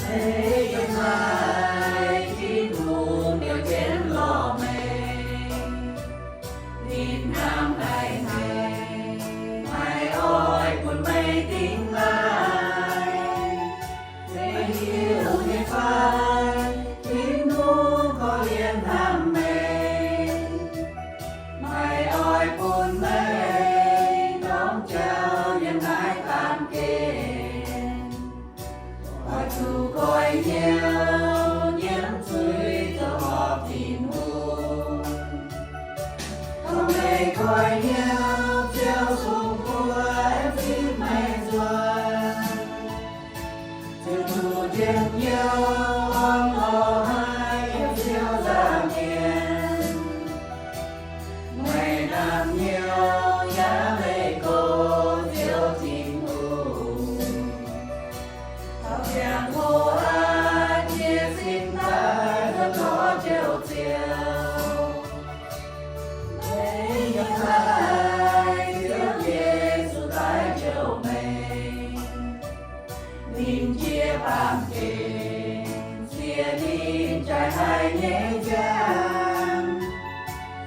Yiem naaiv Tin-Hungh njoux jienv lorh meih, ninh hnamv haic meih, maiv oix bun meih dingh naaiv. Meih hiuv nyei fai, Tin-Hungh korv-lienh hnamv meih, maiv oix bun meih ndorm jauv yiem naaiv baamh gen. Oix zuqc koiv hnyouv nyiemv zuiz zoux horpc Tin-Hungh. Tov meih koiv hnyouv, Ziouv sung buov aengx zipv meih nzuonx. Ziouv duqv njien-youh orn lorz haic yiem Ziouv nza'hmien. Meih naamh nyouz yaac leih go Ziouv Tin-Hungh. Taux ziangh hoc aqv, jiez sin daaih nzuonx lorz Ziouv Ziouv. Meih yiem naaiv, Ziouv Yesu daaih njoux meih. Ninh jiex baamh gen, ziex ninh jaaix haic nyei njang,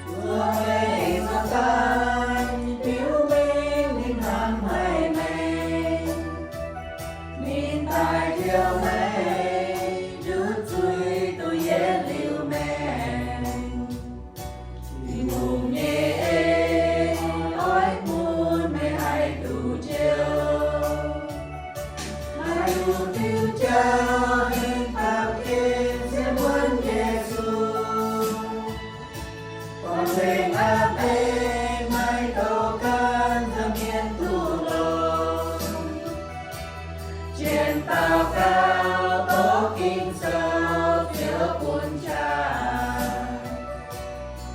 zuov meih nzuonx daaih, biux mengh ninh hnamv haic meih. Ninh daaih njoux meih, nduov zuiz duqv yietc liuz maengc. Tin-Hungh nyei en oix bun meih haih duqv njoux. Maaih lungh diuh jauv ninh baamh gen se muonz Yesu. Gorngv nzengc a'hneiv maiv douc ganh nza'hmien duqv longx. Jienv daux gaux doqc Ging-Sou, Ziouv bun qaqv.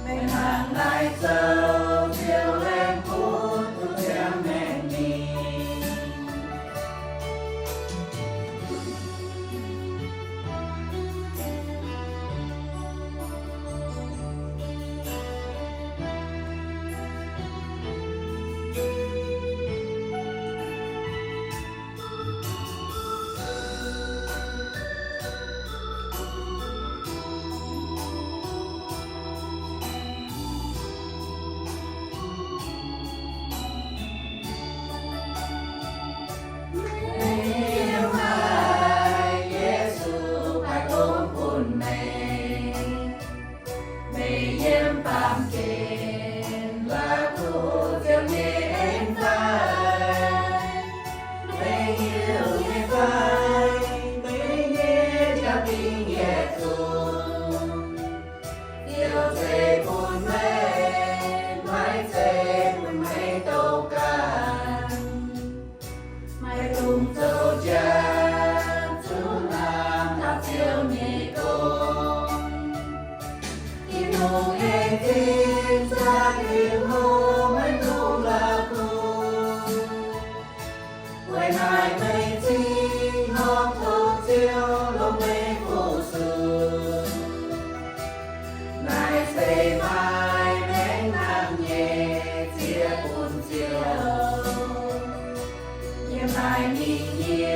Meih mangc naaiv Sou, Ziouv laengz bun duqv ziangh maengc mingh. Meih yiem naaiv, Yesu haih gorngv bun meih. Meih yiem baamh gen la'kuqv Ziouv nyei en fai? Meih hiuv nyei fai? Meih nyei jaa-dingh yietc zungv, Ziouv ceix bun meih, maiv ceix bun meih douc ganh. Maiv dungx zoux jaax zuqc hnamv taux Ziouv nyei gong. Tin-Hungh nyei zingh zaah diuh hlo maiv dungx la'kuqv. Weic naaiv meih cingx horpc tov Ziouv longc meih fu-sux. Naaiv se maaih maengc hnamv nyei ziex bun Ziouv. Yiem naaiv mingh yie